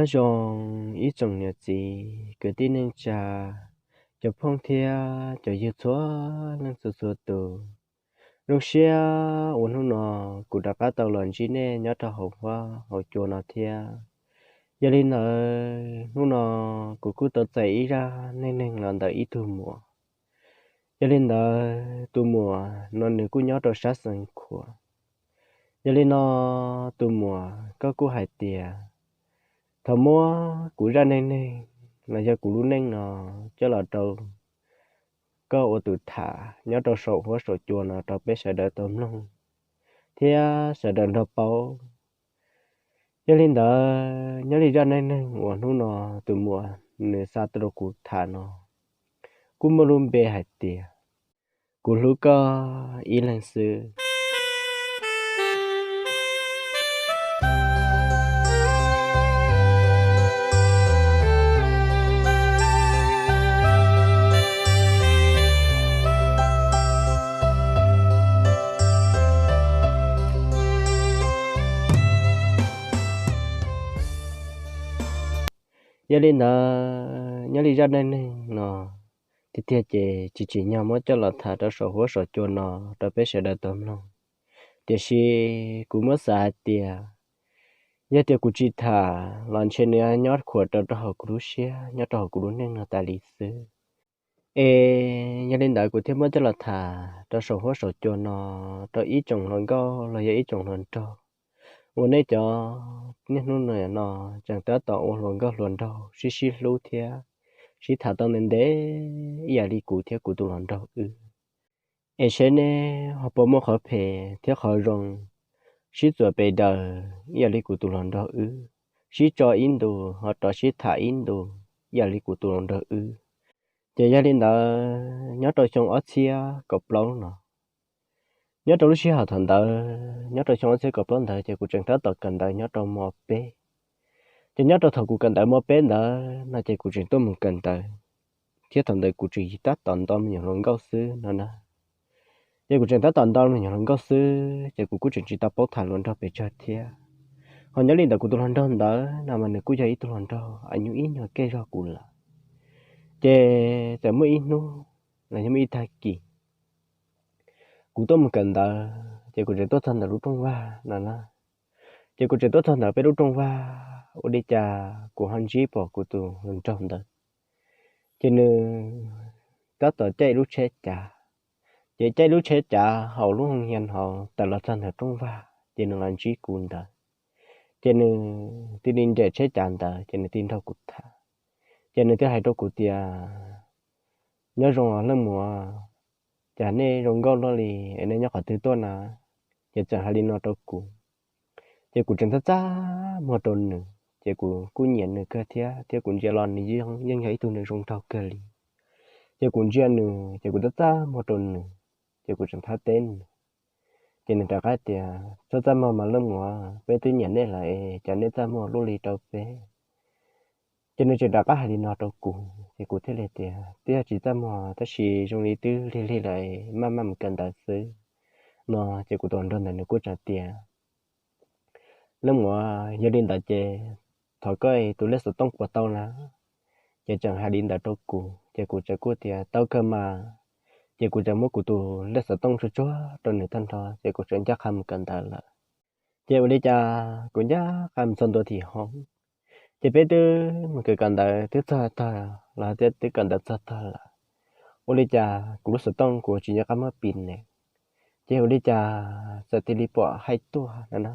Nyob zoo ib tsoom niam txiv kwv tij neej tsa, cov phooj thiab cov ywg txhua leej txhua txhua tus. Zoo siab uas hnub no kuv rov qab tau los ntsib nej nyob rau hauv huab hauv cua no thiab. Yog li ntawd hnub no kuv kuj tau txais ib zaj neej neeg los ntawm ib tug muam. Yog li ntawd tus muam no nws kuj nyob rau sab Xeev Khuam. Yog li no tus muam koj kuj hais tias thov muab kuv zaj neej neeg los yog kuv lub neej no coj los rau koj ua tus tham nyob rau saum huab saum cua no rau peb sawv daws tau mloog thiab sawv daws nrog paub. Yog li ntawd nyob li zaj neej neeg uas hnub no tus muam nws xa tuaj rau kuv tham no kuj muaj lub npe hais tias kuv hlub koj ib leeg xwb. Yog li ntawd nyob li zaj neej neeg no tiag tiag ces tsis tsim nyog muab coj los tham rau saum huab saum cua no rau peb sawv daws tau mloog. Tiam sis kuv muab xav hais tias yog tias kuv tsis tham los ntshe nws nyob khuam rau rau hauv kuv lub siab nyob rau hauv kuv lub neej no tas li xwb. Es yog li ntawd kuv thiaj muab coj los tham rau saum huab saum cua no rau ib tsoom hluas nkauj los yog ib tsoom hluas nraug uas nej cov niaj hnub no tseem tab tom ua hluas nkauj hluas nraug sib sib hlub thiab sib tham tau ntev ntev ib yam li kuv thiab kuv tus hluas nraug wb. Es seb neb ho puas muaj qhov phem thiab qhov zoo sib txuas pes daws ib yam li kuv tus hluas nraug wb, sib tso ib ntus ho rov sib tham ib ntus ib yam li kuv tus hluas nraug wb. Ces yog li ntawd nyob rau xyoo ob txhiab kaum plaub no, nyob rau lub sij hawm thaum ntawd nyob rau xyoo ob txhiab kaum plaub ntawd ces kuv tseem tab tom kawm ntawv nyob rau mos peb. Ces nyob rau thaum kuv kawm ntawv mos peb ntawd no ces kuv tseem tuaj mus kawm ntawv, thiab thaum ntawd kuv tseem tab tom nto me nyuam hluas nkauj xwb no na. Ces kuv tseem tab tom nto me nyuam hluas nkauj xwb ces kuv kuj tseem tsis tau paub tham hluas nraug pes tsawg thiab. Ho nyob li ntawd kuv tus hluas nraug ntawd no mas nws kuj yog ib tug hluas nraug a nyuj ib nyuag kej zog kuv lawm. Ces txawm muaj ib hnub los yog muaj ib tag kis kuv tuaj mus kawm ntawv ces kuv tseem tuaj txog ntawm lub rooj vag no na. Ces kuv tseem tuaj txog ntawm peb lub rooj vag ua li cas kuv ho ntsib pom kuv tus hluas nraug ntawd, ces nws tab tom caij lub tsheb cav. Ces caij lub tsheb cav hauv lub hoo hias hauv tawm los txog ntawm rooj vag ces nws los ntsib kuv ntawd. Ces nws thiaj li nres tsheb cav ntawd ces nws thiaj nrog kuv tham. Ces nws thiaj hais rau kuv tias, nyob zoo leej muam, cas nej zoo nkauj luaj li es nej nyob qhov twg tuaj na? Ces txawm hais li no rau kuv. Ces kuv tseem txaj txaj muag rau nws ces kuv kuj nyiam nws kawg thiab, thiab kuv ntsia los nws yeej yog ib tug neeg zoo nraug kawg li. Ces kuv ntsia nws ces kuv txaj txaj muag rau nws, ces kuv tseem thab teb nws. Ces nws rov qab tias, txhob txaj muag mas leej muam, peb twb nyiam nej lawm es cas nej txaj muag luaj li rau peb? Ces nws tseem rov qab hais li no rau kuv ces kuv thiaj li tias, twb yog tsis txaj muag tab sis zoo li twb lig lig lawm, maj maj mus kawm ntawv xwb no. Ces kuv tus hluas nraug ntawd nws kuj tseem tias, leej muam, yog li ntawd ces thov koj tus lej xov tooj puas tau na? Ces tseem hais li ntawd rau kuv ces kuv tseem kuj tias, tau kawg mas. Ces kuv tseem muab kuv tus lej xov tooj tsuag tsuag rau nws tag nrho ces kuv tseem ncaj qha mus kawm ntawv lawm. Ces ua li cas kuv ncaj qha mus txog ntua tim hoob, ces peb twb mus kawm kawm ntawv twb txog tog los twb kawm ntawv txog tog lawm. Ua li cas kuv lub xov tooj kuv tsis nco qab muab pis ne, ces ua li cas txawm cia li pom Haij tuaj no na.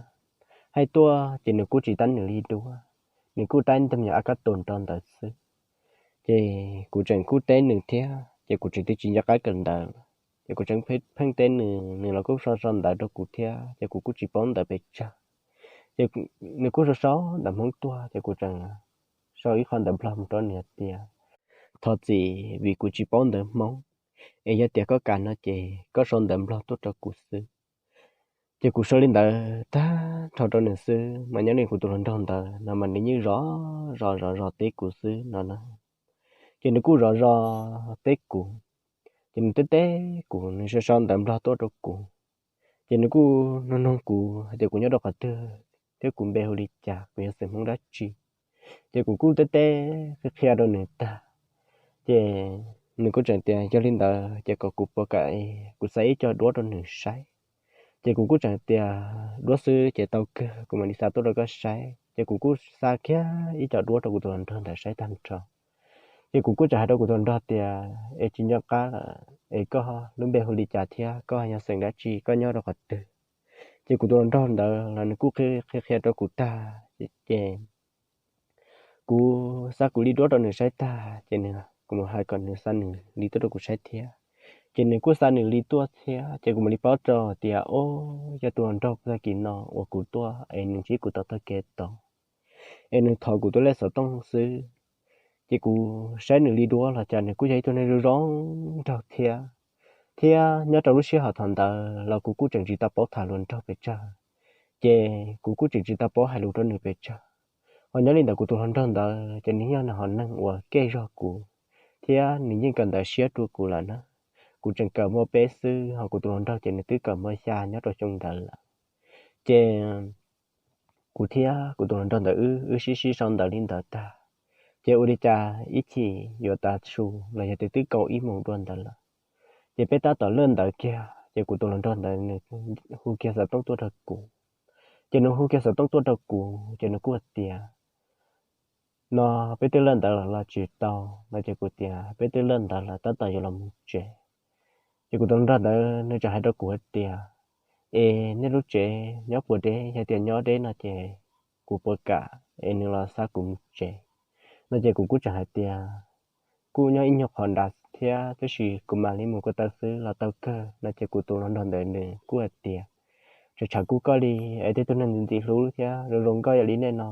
Haij tuaj ces nws kuj tsis tab nws li duab, nws kuj tab ib tug me nyuam a kab tus nrog ntawd xwb. Ces kuv tseem kuj teb nws thiab ces kuv tseem twb tsis nco qab kawm ntawv, ces kuv tseem pheej teb nws, nws los kuj sau sau ntawv rau kuv thiab ces kuv kuj tsis paub ntawv pes tsawg. Ces nws kuj sau sau ntawv Hmoob tuaj ces kuv tseem sau ib qho ntawv Nplog mus rau nws hais tias, thov txim vim kuv tsis paub ntawv Hmoob, es yog tias koj kam no ces koj sau ntawv Nplog tuaj rau kuv xwb. Ces kuv sau li ntawd tag nrho rau nws xwb mas nyob li kuv tus hluas nraug ntawd no mas nws yeej zov zov zov zov teb kuv xwb no na. Ces nws kuj zov zov teb kuv, ces nws teb teb kuv, nws sau sau ntawv Nplog tuaj rau kuv. Ces nws kuj nug nug kuv hais tias kuv nyob rau qhov twg thiab kuv npe hu li cas, kuv yog xeem Hmoob dab tsi. Ces kuv kuj teb teb qhia qhia rau nws tag, ces nws kuj tseem tias yog li ntawd ces kom kuv puas kam kuv xa ib co duab rau nws saib. Ces kuv kuj tseem tias duab xwb ces tau kawg, kuv mam li xa tuaj rau koj saib. Ces kuv kuj xa kiag ib co duab rau kuv tus hluas nraug ntawd saib tag nrho. Ces kuv kuj tseem hais rau kuv tus hluas nraug tias es tsis nco qab lawm es koj lub npe hu li cas thiab koj yog xeem dab tsi, koj nyob rau qhov twg? Ces kuv tus hluas nraug ntawd los nws kuj qhia qhia rau kuv tag, ces kuv xa kuv li duab rau nws saib tag, ces nws, kuv mam hais kom nws xa nws li tuaj rau kuv saib thiab. Ces nws kuj xa nws li tuaj thiab, ces kuv mam li paub rau tias o, yog tus hluas nraug tag kis no uas kuv tuaj es nws ntsib kuv tom tog kev tod, es nws thov kuv tus lej xov tooj xwb. Ces kuv saib nws li duab los cas nws kuj yog ib tug neeg zoo zoo nraug thiab, thiab nyob rau lub sij hawm thaum ntawd los kuv kuj tseem tsis tau paub tham hluas nraug pes tsawg, ces kuv kuj tseem tsis tau paub hais lus rau nws pes tsawg. Ho nyob li ntawd kuv tus hluas nraug ntawd ces nws yog nws hom neeg uas kev zog kuv, thiab nws yeej kawm ntawv siab rau kuv lawm na. Kuv tseem kawm muaj peb xwb, ho kuv tus hluas nraug ces nws twb kawm muaj xya nyob rau xyoo ntawd lawm. Ces kuv thiab kuv tus hluas nraug ntawd wb, wb sib sib sau ntawv li ntawd tag, ces ua li cas ib chim yuav tav su los yog tias twb kaum ib moos dua ntawd lawm, ces peb tab tom laj ntawv kiag, ces kuv tus hluas nraug ntawd nws hu kiag xov tooj tuaj rau kuv. Ces nws hu kiag xov tooj tuaj rau kuv ces nws kuj hais tias no peb twb laj ntawv los los tsis tau no, ces kuv tias peb twb laj ntawv los tab tom yuav los mus tsev. Ces kuv tus hluas nraug ntawd nws tseem hais rau kuv hais tias es nej lub tsev nyob puas deb, yog tias nyob deb no ces kuv puas kam es nws los xa kuv mus tsev no, ces kuv kuj tseem hais tias kuj nyob ib nyuag qhov nrad thiab, tab sis kuv mam li mus ko taw xwb los tau kawg no, ces kuv tus hluas nraug ntawd nws kuj hais tias tseem tshav kub koj li, es tej tug neeg ntxim ntxim hlub thiab zoo zoo nkauj yam li nej no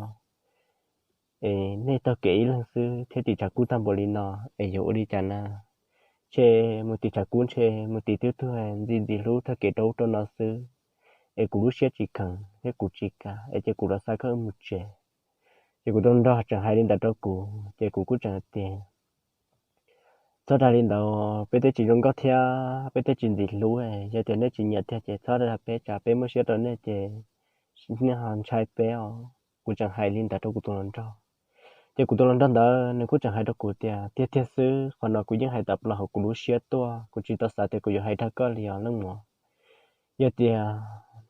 es nej taug kev ib leeg xwb thiab tim tshav kub tag npaum li no, es yuav ua li cas na? Ntshe mus tim tshav kub ntshe mus tim twb tuag ntxim ntxim hlub taug kev rau ub rau no xwb, es kuv lub siab tsis kheev thiab kuv tsis kam, es ces kuv los xa koj wb mus tsev. Ces kuv tus hluas nraug tseem hais li ntawd rau kuv ces kuv kuj tseem hais tias txhob dag li ntawd, peb twb tsis zoo nkauj thiab peb twb tsis ntxim hlub, yog tias nej tsis nyiam tiag ces txhob dag peb, tsam peb muab siab rau nej ces nej ho ntshai peb os. Kuv tseem hais li ntawd rau kuv tus hluas nraug. Ces kuv tus hluas nraug ntawd nws kuj tseem hais rau kuv tias tiag tiag xwb, qhov no kuv yeej hais tawm plaws hauv kuv lub siab tuaj, kuv tsis tau xav tias kuv yuav hais dag koj li os leej muam. Yog tias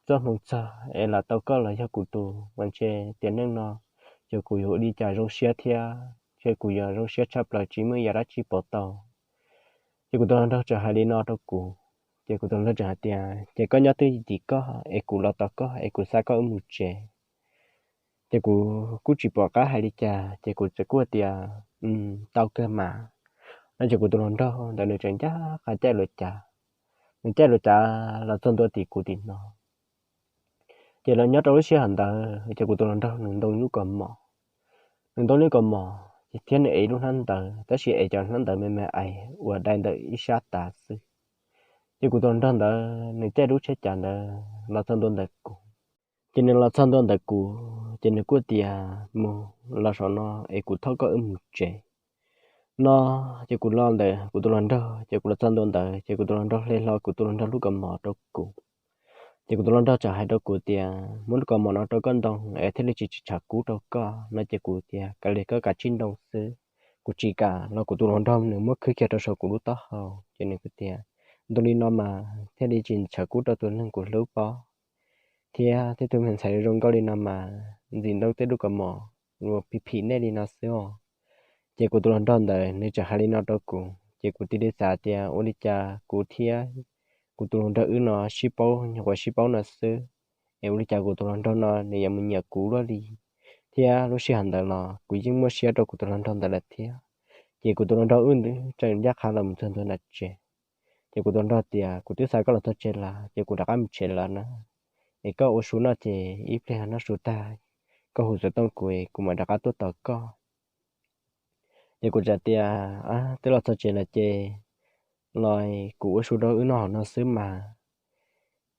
txoj hmoov txog es lam tau koj los yog kuv tus mas ntshe tiam neej no ces kuv yuav ua li cas zoo siab thiab, ntshe kuv yuav zoo siab tshaj plaws tsis muaj yam dab tsi pov tau. Ces kuv tus hluas nraug tseem hais li no rau kuv, ces kuv tus hluas nraug tseem hais tias ces koj nyob twj ywm tim koj es kuv los tos koj es kuv xa koj wb mus tsev. Ces kuv kuj tsis pom qab hais li cas ces kuv txawm kuj tias tau kawg mas no, ces kuv tus hluas nraug ntawd nws tseem ncaj qha caij luas cav, nws caij luas cav los txog ntua tim kuv tim no. Ces los nyob rau lub sij hawm ntawd ces kuv tus hluas nraug nws ntoo lub kaus mom, nws ntoo lub kaus mom thiab nws ev lub hnab ntawv, tab sis ev cov hnab ntawv me me ais uas dai ntawm ib sab tav xwb. Ces kuv tus hluas nraug ntawd nws caij lub tsheb cav ntawd los txog ntua ntawm kuv. Ces nws los txog ntua ntawm kuv ces nws kuj tias mus los saum no es kuv thauj koj wb mus tsev no. Ces kuv los ntawm kuv tus hluas nraug, ces kuv los txog ntua ntawd ces kuv tus hluas nraug hle hlo kuv tus hluas nraug lub kaus mom rau kuv. Ces kuv tus hluas nraug tseem hais rau kuv tias muab lub kaus mom no rau koj ntoo es thiaj li tsis tsis tshav kub rau koj no, ces kuv tias kav liam, koj kav tsij ntoo xwb, kuv tsis kam los kuv tus hluas nraug nws muab khwb kiag rau saum kuv lub taub hau. Ces nws kuj tias ntoo li no mas thiaj li tsis tshav kub rau tus neeg kuv hlub pob, thiab tej tug me ntxhais zoo nkauj li no mas ntxim ntoo tej lub kaus mom uas phim phim nej li no xwb os. Ces kuv tus hluas nraug ntawd nws tseem hais li no rau kuv ces kuv cia li xav tias ua li cas kuv thiab kuv tus hluas nraug wb no sib paub nyuag qhuav sib paub no xwb, es ua li cas kuv tus hluas nraug no nws yuav mus nyiam kuv luaj li, thiab lub sij hawm ntawd los kuv yeej muaj siab rau kuv tus hluas nraug ntawd lawm thiab. Ces kuv tus hluas nraug wb tseem ncaj qha los mus txog ntua nram tsev. Ces kuv tus hluas nraug tias kuv twb xa koj los txog tsev lawm ces kuv rov qab mus tsev lawm na, es koj ua su noj ces ib pliag noj su tag koj hu xov tooj kuv es kuv mam rov qab tuaj tos koj. Ces kuv tseem tias twb los txog tsev lawm ces los kuv ua su rau wb noj hauv no xwb mas,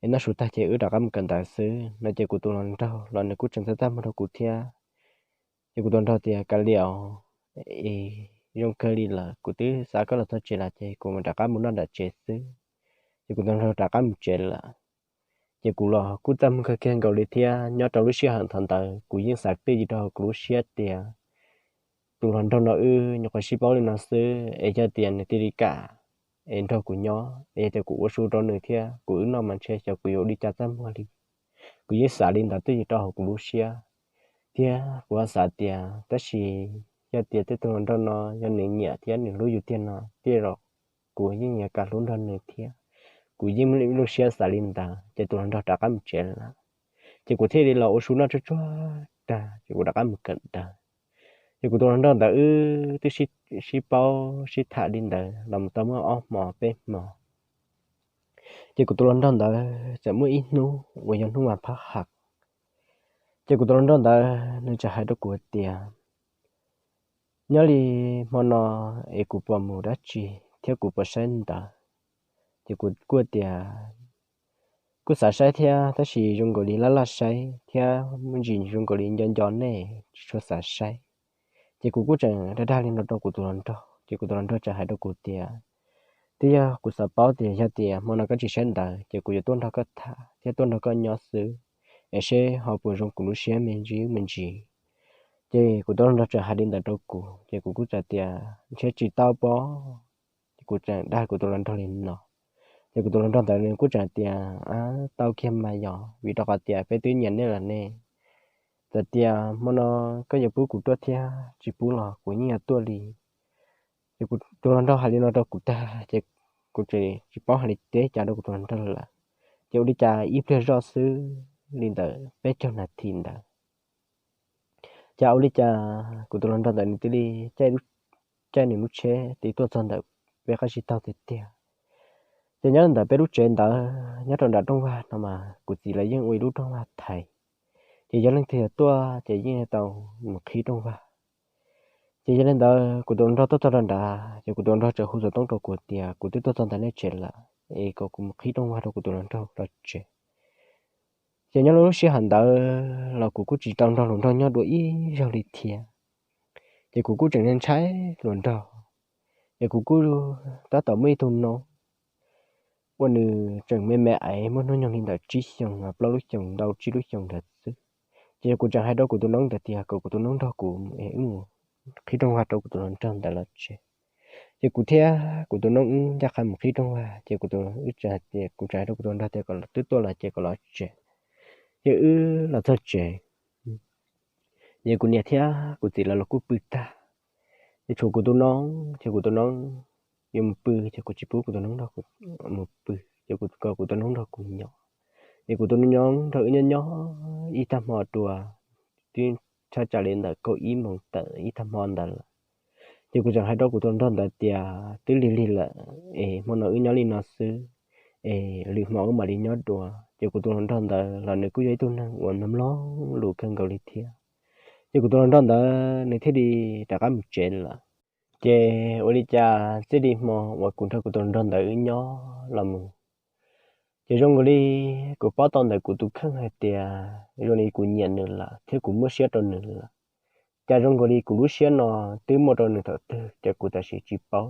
es noj su tag ces wb rov qab mus kawm ntawv xwb no. Ces kuv tus hluas nraug los nws kuj tseem txaj txaj muag rau kuv thiab. Ces kuv tus hluas nraug tias kav liam, es zoo kawg li lawm, kuv twb xa koj los txog tsev lawm ces kuv mam rov qab mus noj nram tsev xwb. Ces kuv tus hluas nraug rov qab mus tsev lawm. Ces kuv los kuj txaj muag kawg kiag nkaus li thiab. Nyob rau lub sij hawm thaum ntawd kuv yeej xav twj ywm rau hauv kuv lub siab tias tus hluas nraug no wb nyuam qhuav sib paub li no xwb es yog tias nws cia li kam es nrog kuv nyob es yog tias kuv ua su rau nws thiab kuv wb noj mas ntshe xyov kuv yuav ua li cas txaj muag li. Kuv yeej xav li ntawd twj ywm rau hauv kuv lub siab thiab kuv ho xav tias tab sis yog tias tej tus hluas nraug no yog nws nyiam thiab nws hlub yus tiag no tej zaum kuv yeej yuav kam hlub nrog nws thiab. Kuv yeej muaj ib lub siab xav li ntawd ces tus hluas nraug rov qab mus tsev lawm. Ces kuv thiaj li los ua su noj tsuag tsuag tag ces kuv rov qab mus kawm ntawv. Ces kuv tus hluas nraug ntawd wb twb sib paub sib tham li ntawd los mus tau muaj ob hmo peb hmo. Ces kuv tus hluas nraug ntawd txawm muaj ib hnub uas yog hnub vas phab hav, ces kuv tus hluas nraug ntawd nws txawm hais rau kuv tias nyob li hmo no es kuv puas mus dab tsi thiab kuv puas saib ntawv. Ces kuv kuj tias kuj xav saib thiab tab sis zoo nkaus li laj laj saib thiab muaj ntsis zoo nkaus li nco nco nej tsis tshua xav saib. Ces kuv kuj tseem dag dag li no rau kuv tus hluas nraug ces kuv tus hluas nraug txawm hais rau kuv tias twb yog kuv xav paub tias yog tias hmo no koj tsis saib ntawv ces kuv yuav tuaj nrog koj tham thiab tuaj nrog koj nyob xwb es seb ho puas zoo kuv lub siab me ntsis me ntsis. Ces kuv tus hluas nraug txawm hais li ntawd rau kuv ces kuv kuj txawm tias ntshe tsis tau pob. Ces kuv tseem dag kuv tus hluas nraug li no. Ces kuv tus hluas nraug ntawd nws kuj tseem tias tau kiag mas yog vim rau qhov tias peb twb nyiam nej lawm ne. Txawm tias hmo no koj yuav pub kuv tuaj thiab tsis pub los kuv yeej yuav tuaj li. Ces kuv tus hluas nraug hais li no rau kuv tag ces kuv tsis paub hais li teb cas rau kuv tus hluas nraug lawm. Ces ua li cas ib pliag zoj xwb li ntawm peb caug nas this ntawd, cas ua li cas kuv tus hluas nraug ntawd nws cia li caij nws lub tsheb tig tuaj txog ntawm peb qab zib taug tiag tiag. Ces nyob ntawm peb lub tsev ntawd nyob rau nram rooj vag no mas kuv txiv lawv yeej ua ib lub rooj vag thaiv, ces yog leej twg tuaj ces yeej tau mus qhib rooj vag. Ces yog li ntawd kuv tus hluas nraug tuaj txog rau nrad ces kuv tus hluas nraug txawm hu xov tooj rau kuv tias kuv twb tuaj txog ntawm nej tsev lawm es kom kuv mus qhib rooj vag rau kuv tus hluas nraug los tsev. Ces nyob lub sij hawm ntawd los kuv kuj tsis tau nrog hluas nraug nyob dua ib zaug li thiab. Ces kuv kuj tseem ntshai hluas nraug, ces kuv kuj tab tom muaj ib tug noob uas nws tseem me me aiv muaj hnub nyoog li ntawm tsib xyoos los plaub lub xyoos ntau tsib lub xyoos ntawd xwb. Ces kuv tseem hais rau kuv tus noob ntawd tias kom kuv tus noob nrog kuv es wb mus qhib rooj vag rau kuv tus hluas nraug ntawd los tsev. Ces kuv thiab kuv tus noob wb ncaj qha mus qhib rooj vag ces kuv tseem hais rau kuv tus hluas nraug tias kom twb tuaj los ces kom los tsev, ces wb los txog tsev. Ces kuv niam thiab kuv txiv lawv los kuj pw tag, ces tshuav kuv tus noob, ces kuv tus noob yuav mus pw ces kuv tsis pub kuv tus noob nrog kuv mus pw, ces kuv kom kuv tus noob nrog kuv nyob. Ces kuv tus noob nrog wb nyob nyob ib tag hmo dua, twb thaj tsam li ntawm kaum ib moos tawm ib tag hmo ntawd lawm. Ces kuv tseem hais rau kuv tus hluas nraug ntawd tias twb lig lig lawm es hmo no wb nyob li no xwb, es lwm hmo wb mam li nyob dua. Ces kuv tus hluas nraug ntawd los nws kuj yog ib tug neeg uas mloog mloog lus kawg nkaus li thiab. Ces kuv tus hluas nraug ntawd nws thiaj li rov qab mus tsev lawm. Ces ua li cas txij li hmo uas kuv nrog kuv tus hluas nraug ntawd wb nyob los mus, ces zoo nkaus li kuv paub tau ntawm kuv tus kheej hais tias zoo li kuv nyiam nws lawm thiab kuv muab siab rau nws lawm. Cas zoo nkaus li kuv lub siab no twb muaj rau nws thaum twg ces kuv tam sim tsis paub.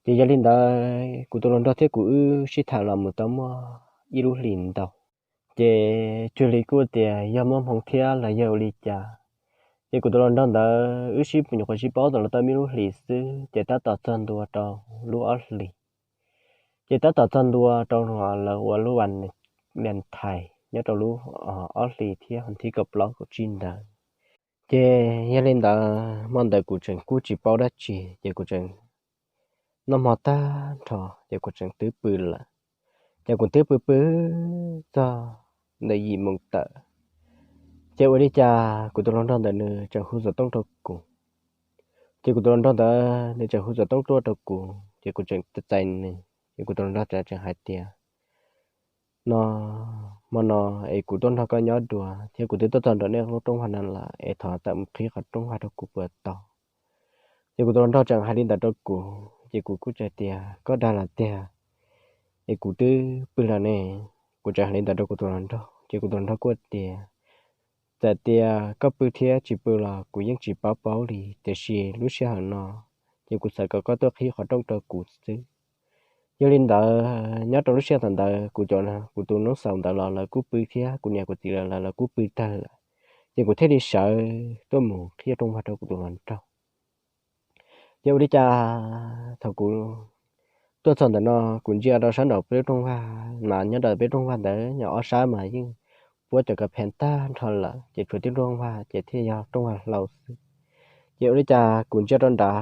Ces yog li ntawd kuv tus hluas nraug thiab kuv wb sib tham los mus tau muaj ib lub hlis ntau. Ces cuag li kuj tias yog muaj hmoo thiab los yog ua li cas, ces kuv tus hluas nraug ntawd wb sib nyuam qhuav sib paub tau los tau muaj ib lub hlis xwb ces tab tom txog ntua rau lub ob hlis. Ces tab tom txog ntua rau lawv ua lub Valentine nyob rau lub ob hlis thiab hmo thib kaum plaub kaum tsib ntawd. Ces yog li ntawd hmo ntawd kuv tseem kuj tsis paub dab tsi ces kuv tseem noj hmo tag nrho ces kuv tseem twb pw lawm. Ces kuv twb pw pw txog ntawm yim moos tawm, ces ua li cas kuv tus hluas nraug ntawd nws tseem hu xov tooj rau kuv. Ces kuv tus hluas nraug ntawd nws tseem hu xov tooj tuaj rau kuv ces kuv tseem txais nws, ces kuv tus hluas nraug tseem hais tias no, hmo no es kuv tuaj nrog koj nyob dua thiab kuv twb tuaj txog nram nej lub rooj vag no lawm es thov tawm mus qhib qhov rooj vag rau kuv puas tau? Ces kuv tus hluas nraug tseem hais li ntawd rau kuv ces kuv kuj tseem tias koj dag lawm tiag, es kuv twb pw lawm ne. Kuv tseem hais li ntawd rau kuv tus hluas nraug ces kuv tus hluas nraug kuj tias txawm tias koj pw thiab tsis pw los kuv yeej tsis paub paub li, tiam sis lub sij hawm no ces kuv xav kom koj tuaj qhib qhov rooj rau kuv xwb. Yog li ntawd nyob rau lub sij hawm ntawd kuv cov, kuv tus noob xaus ntawd los lawv kuj pw thiab kuv niam kuv txiv lawv los lawv kuj pw tag lawm, ces kuv thiaj li sawv tuaj mus qhib rooj vag rau kuv tus hluas nraug. Ces ua li cas thaum kuv tuaj txog ntawm no, kuv ntsia rau sab nraum peb lub rooj vag mas nyob rau peb rooj vag ntawd yog ob sab mas yeej puab cov kas phees tag nrho lawm, ces tshuav tib rooj vag ces thiaj yog rooj vag hlau xwb. Ces ua li cas kuv ntsia rau nrad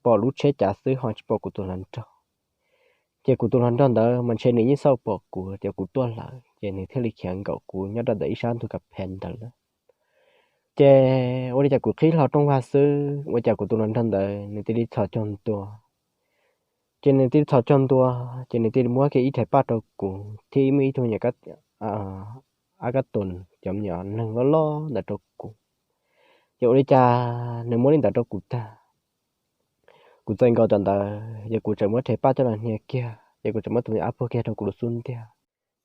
pom lub tsheb cav xwb ho tsis pom kuv tus hluas nraug. Ces kuv tus hluas nraug ntawd mas ntshe nws yeej xauj pom kuv tias kuv tuaj lawm, ces nws thiaj li khiav nkaum kuv nyob rau ntawm ib sab ntug kas phees ntawd lawm. Ces ua li cas kuv qhib hlo rooj vag xwb, ua cas kuv tus hluas nraug ntawd nws cia li txhos caug ntua. Ces nws cia li txhos caug ntua, ces nws cia li muab kiag ib rhais paj rau kuv thiab ib muaj ib tug nyuam ab kab tus cov me nyuam neeg loj loj ntawd rau kuv. Ces ua li cas nws muab li ntawd rau kuv tag, kuv txais nkaus rau ntawd ces kuv tseem muab rhais paj coj los hnia kiag, ces kuv tseem muab tus me nyuam ab puag kiag rau kuv lub xub ntiag.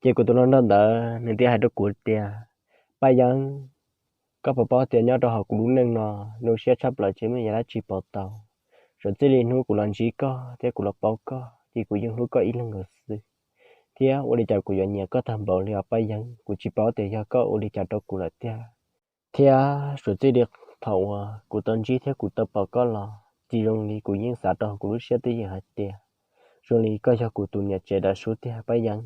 Ces kuv tus hluas nraug ntawd nws thiaj hais rau kuv tias, Paj Yeeb, koj puas paub tias nyob rau hauv kuv lub neej no, zoo siab tshaj plaws tsis muaj yam dab tsi pauv tau. Suav txij li hnub kuv los ntsib koj thiab kuv los paub koj ces kuv yeej hlub koj ib leeg nkaus xwb, thiab ua li cas kuv yuav nyiam koj tag npaum li os Paj Yeeb. Kuv tsis paub tias yog koj ua li cas rau kuv lawm tiag, thiab suav txij li thaum uas kuv tau ntsib thiab kuv tau pom koj los tsis zoo li kuv yeej xav rau hauv kuv lub siab twb yeej hais tias zoo li koj yog kuv tus niam tsev dav sub tiag Paj Yeeb.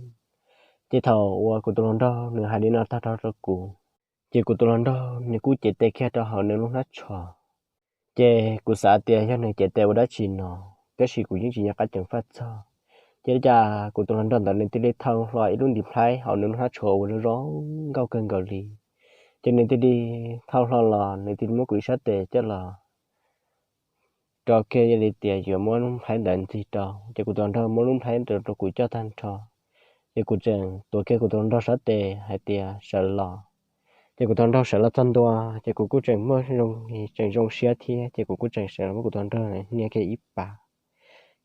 Ces thaum uas kuv tus hluas nraug nws hais li no tag nrho rau kuv, ces kuv tus hluas nraug nws kuj cev tes kiag rau hauv nws lub hnab tsho. Ces kuv xav tias yog nws cev tes ua dab tsi no, tab sis kuv yeej tsis nco qab ceev faj txog. Ces li cas kuv tus hluas nraug ntawd nws thiaj li thau hlo ib lub ntiv nplhaib hauv nws lub hnab tsho uas zoo zoo nkauj kawg nkaus li. Ces nws thiaj li thau hlo los nws thiaj li muab kuv ib sab tes coj los rau kiag li tias yuav muab lub nplhaib ntawd ntxig rau. Ces kuv tus hluas nraug muab lub nplhaib ntawd rau kuv coj tag nrho. Ces kuv tseem tuav kiag kuv tus hluas nraug sab tes hais tias sawv los. Ces kuv tus hluas nraug sawv los txog ntua, ces kuv kuj tseem muaj zoo, tseem zoo siab thiab, ces kuv kuj tseem sawv los muab kuv tus hluas nraug hnia kiag ib pas.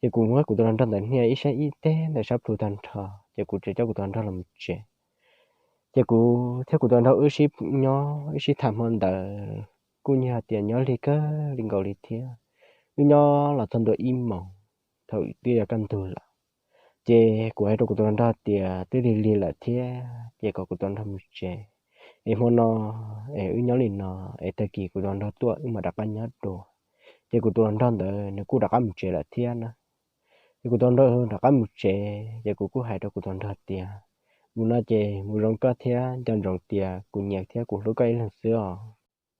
Ces kuv muab kuv tus hluas nraug ntawd hnia ib sab ib teg ntawm sab plhu tag nrho, ces kuv tseem coj kuv tus hluas nraug los mus tsev. Ces kuv thiab kuv tus hluas nraug wb sib nyob wb sib tham hmo ntawd kuj yog tias nyob lig kawg li nkaus li thiab. Wb nyob los txog ntua ib moos, thaum twb yuav kaj ntug lawm, ces kuv hais rau kuv tus hluas nraug tias twb lig lig lawm thiab, ces kom kuv tus hluas nraug mus tsev, es hmo no es wb nyob li no, es tag kis kuv tus hluas nraug tuaj wb mam rov qab nyob dua. Ces kuv tus hluas nraug ntawd nws kuj rov qab mus tsev lawm thiab na. Ces kuv tus hluas nraug rov qab mus tsev, ces kuv kuj hais rau kuv tus hluas nraug tias mus no ces mus zoo koj thiab, nco ntsoov tias kuv nyiam thiab kuv hlub koj ib leeg xwb os.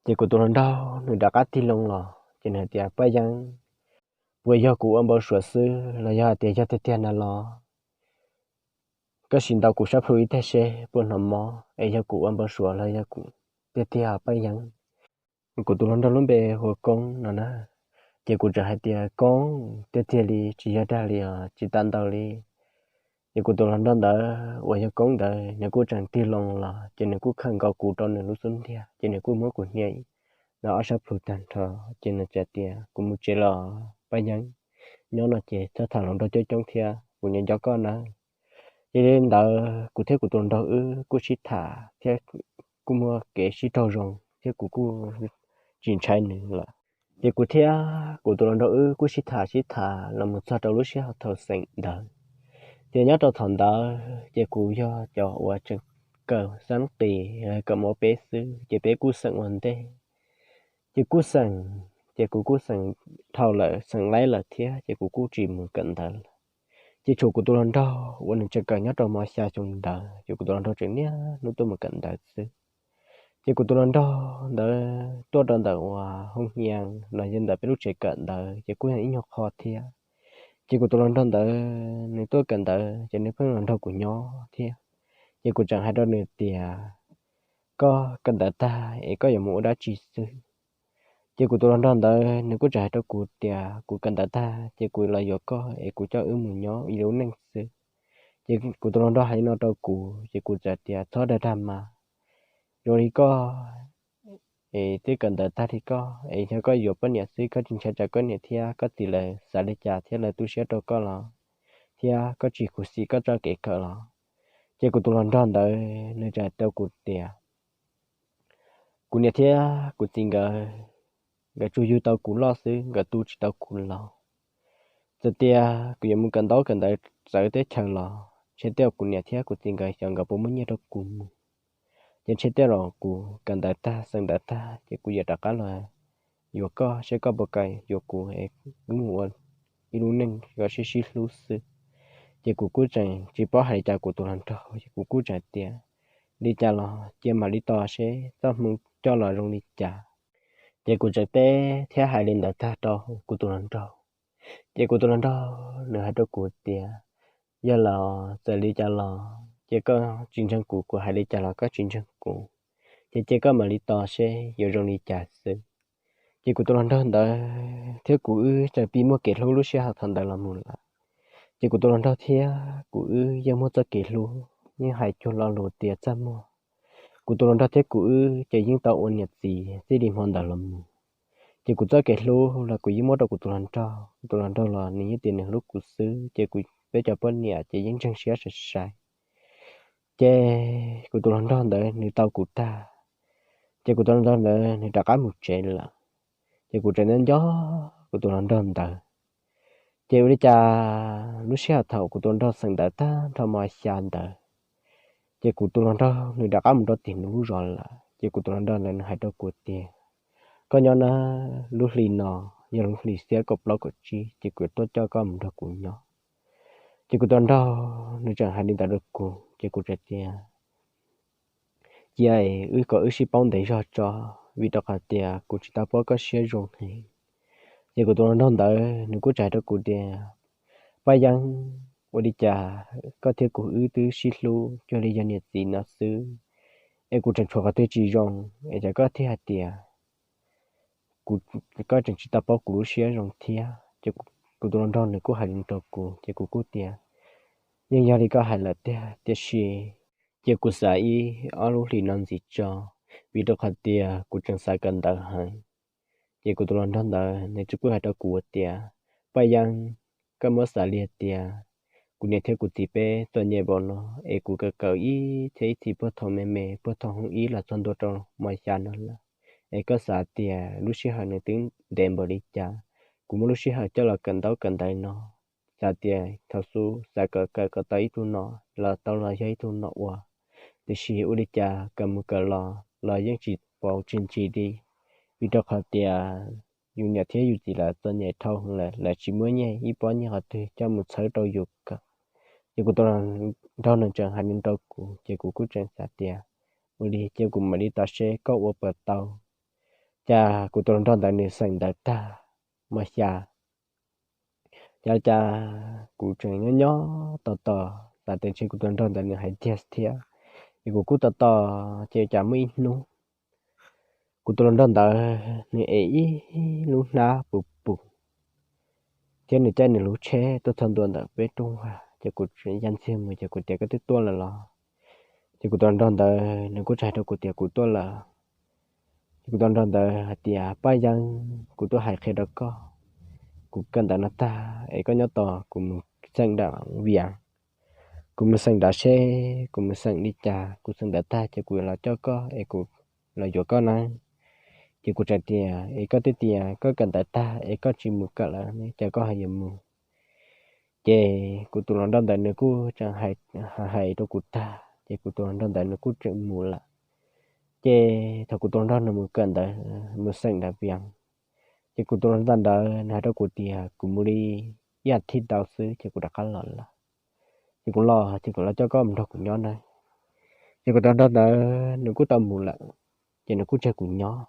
Ces kuv tus hluas nraug nws rov qab tig loo los ces nws hais tias Paj Yeeb, puas yog kuv ua npau suav xwb los yog hais tias yog tiag tiag na los? Koj sim ntaus kuv sab plhu ib teg seb puas hnov mob, es yog kuv ua npau suav los yog kuv tiag tiag Paj Yeeb. Kuv tus hluas nraug lub npe hu ua Koob no na. Ces kuv tseem hais tias Koob, tiag tiag li tsis yog dag li os, tsis tas ntaus li. Ces kuv tus hluas nraug ntawd uas yog Koob ntawd nws kuj tseem tig loo los ces nws kuj khawm nkaus kuv rau nws lub xub ntiag, ces nws kuj muab kuv hnia ob sab plhu tag nrho, ces nws txawm tias kuv mus tsev los Paj Yeeb, nyob no ces txhob tham hluas nraug coob coob thiab, kuv nyob nco koj nawb. Ces li ntawd kuv thiab kuv tus hluas nraug wb kuj sib tham thiab kuj muaj kev sib raug zoo thiab kuv kuj tsis ntshai nws lawm. Ces kuv thiab kuv tus hluas nraug wb kuj sib tham sib tham los mus txog rau lub sij hawm thaum xeem ntawd. Ces nyob rau thaum ntawd ces kuv yog cov uas tseem kawm xab qis los kawm mos peb xwb, ces peb kuj xeem ua ntej. Ces kuj xeem, ces kuv kuj xeem dhau lawm, xeem laib lawm thiab, ces kuv kuj tsis mus kawm ntawv lawm. Ces tshuav kuv tus hluas nraug uas nws tseem kawm nyob rau mos xya xyoo ntawd, ces kuv tus hluas nraug tseem niaj hnub tuaj mus kawm ntawv xwb. Ces kuv tus hluas nraug ntawd tuaj rau ntawm uas hoo hias los yog ntawm peb lub tsev kawm ntawv ces kuj yog ib nyuag qho thiab. Ces kuv tus hluas nraug ntawd nws tuaj kawm ntawv ces nws pheej los nrog kuv nyob thiab. Ces kuv tseem hais rau nws tias koj kawm ntawv tag es koj yuav mus ua dab tsi xwb? Ces kuv tus hluas nraug ntawd nws kuj tseem hais rau kuv tias kuv kawm ntawv tag ces kuv los yuav koj es kuv coj wb mus nyob ib lub neej xwb. Ces kuv tus hluas nraug hais li no rau kuv ces kuv txawm tias txhob dag dag mas, zoo li koj es twb kawm ntawv tag li koj es yog koj yuav poj niam xwb koj tsis ntshai tsam koj niam thiab koj txiv lawv xav li cas thiab lawv tu siab rau koj los, thiab koj tsis khuv xim koj txoj kev kawm los? Ces kuv tus hluas nraug ntawd nws tseem hais rau kuv tias kuv niam thiab kuv txiv nkawd, nkawd tsuas yug tau kuv loj xwb, nkawd tu tsis tau kuv laus. Txawm tias kuv yuav mus kawm ntaub kawm ntawv txawv teb chaws los ntshe tej zaum kuv niam thiab kuv txiv nkawd xyov nkawd puas muaj nyiaj rau kuv mus. Ces ntshe tej zaum kuv kawm ntawv tag xeem ntawv tag ces kuv yuav rov qab los yuav koj seb koj puas kam yuav kuv es wb mus ua ib lub neej kom sib sib hlub xwb. Ces kuv kuj tseem tsis paub hais li cas kuv tus hluas nraug, ces kuv kuj tseem tias, li cas los cia mam li tos seb txoj hmoo coj los zoo li cas. Ces kuv tseem teb thiab hais li ntawd tag rau kuv tus hluas nraug. Ces kuv tus hluas nraug nws hais rau kuv tias, yog los txawm li cas los ces koj tsis ntseeg kuv, kuv hais li cas los koj tsis ntseeg kuv, ces cia koj mam li tos seb yuav zoo li cas xwb. Ces kuv tus hluas nraug ntawd thiab kuv wb tseem pib muaj kev hlub lub sij hawm thaum ntawd los mus lawm. Ces kuv tus hluas nraug thiab kuv wb yeej muaj txoj kev hlub, yeej hais cuag lo lus tias txaj muag. Kuv tus hluas nraug thiab kuv wb ces yeej tau ua niam txiv txij li hmo ntawd los mus. Ces kuv txoj kev hlub los kuv yeej muab rau kuv tus hluas nraug, kuv tus hluas nraug los nws yeej tias nws hlub kuv xwb, ces kuv peb cov poj niam ces yeej ntseeg siab sai sai. Ces kuv tus hluas nraug ntawd nws tau kuv tag, ces kuv tus hluas nraug ntawd nws rov qab mus tsev lawm. Ces kuv tseem nyob nco kuv tus hluas nraug ntawd. Ces ua li cas lub sij hawm thaum kuv tus hluas nraug xeem ntawv tag nrho mos xya ntawd, ces kuv tus hluas nraug nws rov qab mus rau tim nws lub zos lawm. Ces kuv tus hluas nraug ntawd nws hais rau kuv tias, koj nyob na, lub hli no yog lub hli xiab kaum plaub kaum tsib, ces kuv tuaj coj koj mus nrog kuv nyob. Ces kuv tus hluas nraug nws tseem hais li ntawd rau kuv, ces kuv tseem tias, cia wb kom wb sib paub ntev zog tso, vim rau qhov tias kuv tsis tau paub koj siab zoo heev. Ces kuv tus hluas nraug ntawd nws kuj tseem hais rau kuv tias, Paj Yeeb, ua li cas koj thiab kuv wb twb sib hlub cuag li yog niam txiv no xwb, es kuv tseem tshuav qhov twg tsis zoo es cas koj thiaj hais tias kuv, koj tseem tsis tau paub kuv lub siab zoo thiab? Ces kuv tus hluas nraug nws kuj hais li rau kuv, ces kuv kuj tias, yeej yog li koj hais lawm tiag, tiam sis cia kuv xav ib ob lub hlis no ntxiv tso, vim rau qhov tias kuv tseem xav kawm ntawv heev. Ces kuv tus hluas nraug ntawd nws tseem kuj hais rau kuv tias, Paj Yeeb, koj muab xav li hais tias kuv niam thiab kuv txiv peb txom nyem npaum no, es kuv kawm kawm ib txhiab ib txhis puag thaum me me puag thaum hoob ib los txog ntua rau mos xya no lawm, es koj xav tias lub sij hawm nws twb ntev npaum li cas, kuv muab lub sij hawm coj los kawm ntaub kawm ntawv no, xav tias thaum xub xav kawm kawm kom tau ib tug nom los tau los yog ib tug nom ua, tiam sis ua li cas kawm mus kawm los los yeej tsis paub tsis ntsis li, vim rau qhov tias yus niam thiab yus txiv lawv txom nyem dhau heev lawm, lawv tsis muab nyiaj ib pob nyiaj qhov twg coj mus txhawb rau yus kawm. Ces kuv tus hluas nraug nws tseem hais li rau kuv, ces kuv kuj tseem xav tias, ua li ces kuv mam li tos seb koj ua puas tau. Cas kuv tus hluas nraug ntawd nws xeem ntawv tag mos xya, cas cas kuv tseem nyob nyob tos tos, xav tias ntshe kuv tus hluas nraug ntawd nws hais tiag thiab, es kuv kuj tos tos, ces cas muaj ib hnub kuv tus hluas nraug ntawd nws ev ib lub hnab puv pum thiab nws caij nws lub tsheb tuaj txog ntua ntawm peb rooj vag, ces kuv tseem ya ntxiag mus, ces kuv tias, koj twb tuaj lawm los? Ces kuv tus hluas nraug ntawd nws kuj tseem hais rau kuv tias, kuv tuaj lawm. Ces kuv tus hluas nraug ntawd hais tias, Paj Yeeb, kuv tuaj hais qhia rau koj, kuv kawm ntawv no tag es koj nyob tos kuv mus xeem nram Vias. Kuv mus xeem nrad seb kuv mus xeem li cas, kuv xeem ntawv tag ces kuv yuav los coj koj es kuv los yuav koj na. Ces kuv tseem tias, es koj twb tias koj kawm ntawv tag es koj tsis mus kawm lawm ne, cas koj ho yuav mus? Ces kuv tus hluas nraug ntawd nws kuj tseem hais rau kuv tag, ces kuv tus hluas nraug ntawd nws kuj tseem mus lawm. Ces thaum kuv tus hluas nraug nws mus kawm ntawv, mus xeem nram Vias, ces kuv tus hluas nraug ntawd nws hais rau kuv tias kuv mus li ib as thiv ntau xwb ces kuv rov qab los lawm. Ces kuv los ces kuv los coj koj mus nrog kuv nyob na. Ces kuv tus hluas nraug ntawd nws kuj tau mus lawm, ces nws kuj tseg kuv nyob.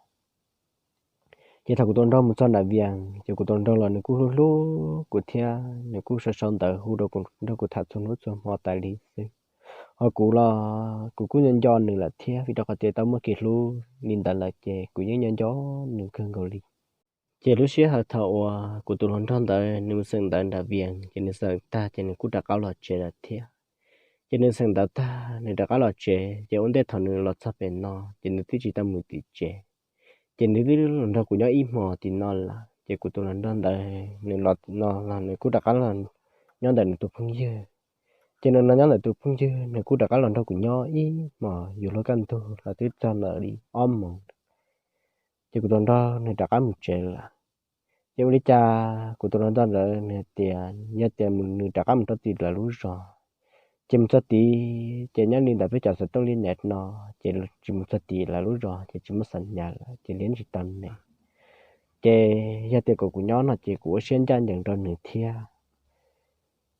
Ces thaum kuv tus hluas nraug mus txog nram Vias, ces kuv tus hluas nraug los nws kuj hlub hlub kuv thiab nws kuj sau sau ntawv hu rau kuv nrog kuv tham txhua hnub txhua hmo tas li xwb. Ho kuv los kuv kuj nco nco nws lawm thiab, vim rau qhov tias tau muaj kev hlub li ntawd lawm ces kuv yeej nco nco nws kawg nkaus li. Ces lub sij hawm thaum uas kuv tus hluas nraug ntawd nws mus xeem ntawv nram Vias, ces nws xeem tag ces nws kuj rov qab los tsev lawm thiab. Ces nws xeem ntawv tag nws rov qab los tsev, ces ua ntej thaum nws los txog pem no ces nws twb tsis tau mus tim tsev. Ces nws twb los nrog kuv nyob ib hmos tim no lawm, ces kuv tus hluas nraug ntawd nws los tim no los nws kuj rov qab los nyob ntawm nws tus phooj ywg. Ces nws los nyob ntawm tus phooj ywg nws kuj rov qab los nrog kuv nyob ib hmos yuav luag kaj ntug los twb txog ntawm li ob moos. Ces kuv tus hluas nraug nws rov qab mus tsev lawm. Ces ua li cas kuv tus hluas nraug ntawd nws tias yog tias nws rov qab mus rau tim lawv lub zos, ces mus txog tid ces nyob li ntawm peb cov xov tooj li ntawd no, ces tsis mus txog tim lawv lub zos ces tsis muaj xas nyas lawm ces li tsis tau ne. Ces yog tias kom kuv nyob no ces kuv ua siab ncaj ncees rau nws thiab.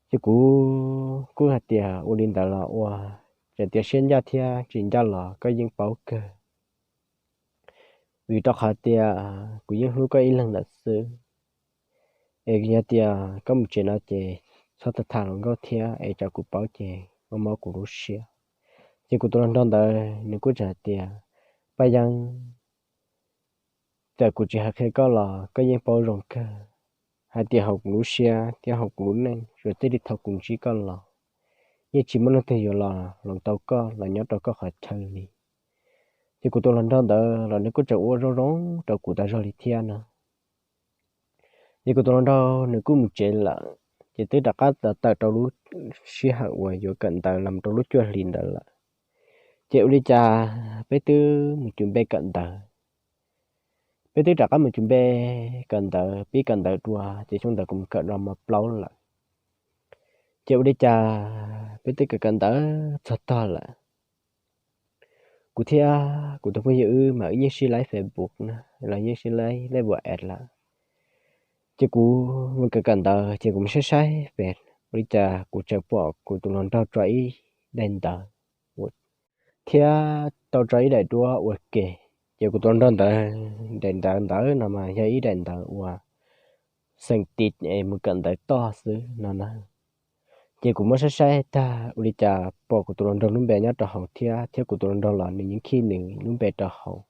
Ces kuv kuj hais tias ua li ntawd los ua, txawm tias siab ncaj thiab tsis ncaj los koj yeej paub kawg, vim rau qhov tias kuv yeej hlub koj ib leeg ntawm xwb. Es yog tias koj mus tsev no ces txhob tham tham hluas nkauj thiab es tsam kuv paub ces mob mob kuv lub siab. Ces kuv tus hluas nraug ntawd nws kuj tseem hais tias, Paj Yeeb, txawm kuv tsis hais qhia koj los koj yeej paub zoo kawg hais tias hauv kuv lub siab thiab hauv kuv lub neej suav txij li thaum kuv ntsib koj los, yeej tsis muaj leej twg yuav los hloov tau koj los nyob rau koj qhov chaw li. Ces kuv tus hluas nraug ntawd los nws kuj tseem ua zoo zoo rau kuv tas zog li thiab no. Ces kuv tus hluas nraug nws kuj mus tsev lawm, ces twb rov qab tawm rau lub sij hawm uas yuav kawm ntawv los rau lub cuaj hlis ntawd lawm. Ces ua li cas peb twb mus cum npe kawm ntawv, peb twb rov qab mus cum npe kawm ntawv, pib kawm ntawv dua, ces xyoo ntawd kuv mus kawm los mos plaub lawm. Ces ua li cas peb twb kawm kawm ntawv txog tog lawm, kuv thiab kuv tus phooj ywg wb mas wb yeej sib laib Facebook na, los yeej sib laib lej vua es lawm. Ces kuv mus kawm kawm ntawv ces kuv mus saib saib pem, ua li cas kuv tseem pom kuv tus hluas nraug tso ib daim ntawv thiab tau tso ib daim duab ua ke. Ces kuv tus hluas nraug ntawd daim ntawv ntawd no mas yog ib daim ntawv uas xeem tis es mus kawm ntawv toj xwb no na. Ces kuv muab saib saib tag ua li cas pom kuv tus hluas nraug lub npe nyob rau hauv thiab, thiab kuv tus hluas nraug los nws yeej khij nws lub npe rau hauv.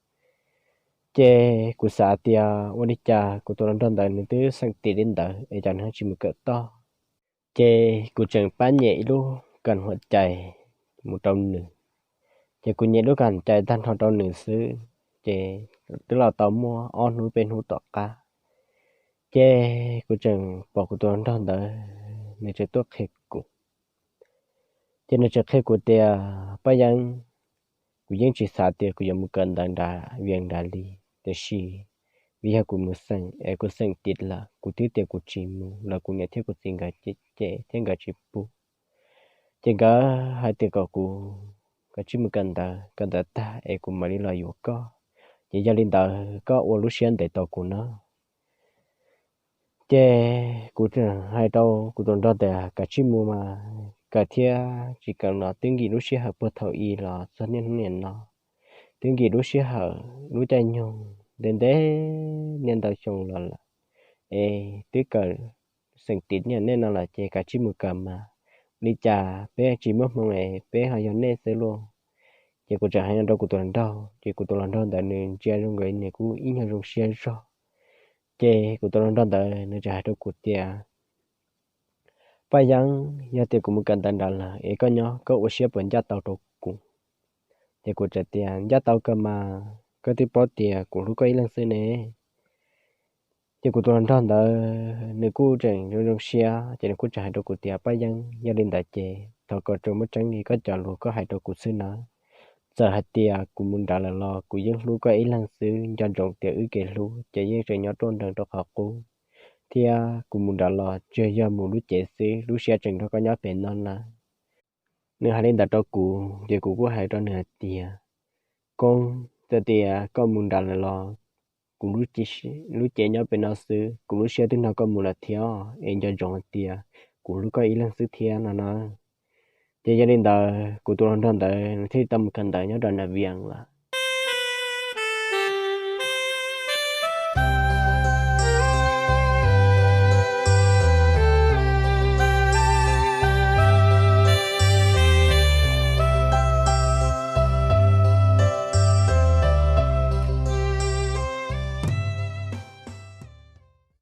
Ces kuv xav tias ua li cas kuv tus hluas nraug ntawd nws twb xeem tis li ntawd es cas nws ho tsis mus kawm toj. Ces kuv tseem pab nyem ib lub kas huam cai mus rau nws. Ces kuv nyem lub kas huam cai tag nrho rau nws xwb, ces twb los tau muaj ob hnub peb hnub tom qab, ces kuv tseem pom kuv tus hluas nraug ntawd nws tseem tuaj qhia kuv. Ces nws tseem qhia kuv tias, Paj Yeeb, kuv yeej tsis xav tias kuv yuav mus kawm ntawv nram Vias nrad li, tiam sis vim yog kuv mus xeem es kuv xeem tis lawm, kuv twb tias kuv tsis mus los kuv niam thiab kuv txiv nkawd cem thiab nkawd tsis pub. Ces nkawd hais tias kom kuv kav tsij mus kawm ntawv, kawm ntawv tag es kuv mam li los yuav koj. Ces yog li ntawd koj ua lub siab ntev tos kuv na. Ces kuv hais rau kuv tus hluas nraug tias, Kav tsij mus mas, kawm thiab tsis kawm los twb nkim lub sij hawm puag thaum i los txog niaj hnub niam no, twb nkim lub sij hawm lub caij nyoog ntev ntev niaj ntau xyoo los lawm, es twb kawm xeem tis niaj nej no lawm ces kav tsij mus kawm mas, li cas peb tsis muaj hmoo es peb ho yog nej xwb lauj. Ces kuv tseem hais no rau kuv tus hluas nraug, ces kuv tus hluas nraug ntawd nws ntsia zoo nkaus nws kuj ib nyuag zoo siab zog. Ces kuv tus hluas nraug ntawd nws tseem hais rau kuv tias, Paj Yeeb, yog tias kuv mus kawm ntawv nrad lawm es koj nyob koj ua siab puas ncaj tau rau kuv? Ces kuv tseem tias, Ncaj tau kawg mas, koj twb paub tias kuv hlub koj ib leeg xwb ne. Ces kuv tus hluas nraug ntawd nws kuj tseem zoo zoo siab, ces nws kuj tseem hais rau kuv tias, Paj Yeeb, yog li ntawd ces thov kom tsuas muaj tseeb li koj cov lus koj hais rau kuv xwb nawb. Txawm hais tias kuv mus nrad lawm los kuv yeej hlub koj ib leeg xwb, nco ntsoov tias wb kev hlub ces yeej tseem nyob ruaj nrees rau qhov qub, thiab kuv mus nrad los tsuas yog mus lub cev xwb, lub siab tseem nrog koj nyob pem no nawb. Nws hais li ntawd rau kuv ces kuv kuj hais rau nws hais tias, Koob, txawm tias koj mus nrad lawm los kuv lub cev nyob pem no xwb, kuv lub siab twb nrog koj mus lawm thiab, es nco ntsoov hais tias kuv hlub koj ib leeg xwb thiab no na. Ces yog li ntawd kuv tus hluas nraug ntawd nws thiaj li tau mus kawm ntawv nyob rau nram Vias lawm.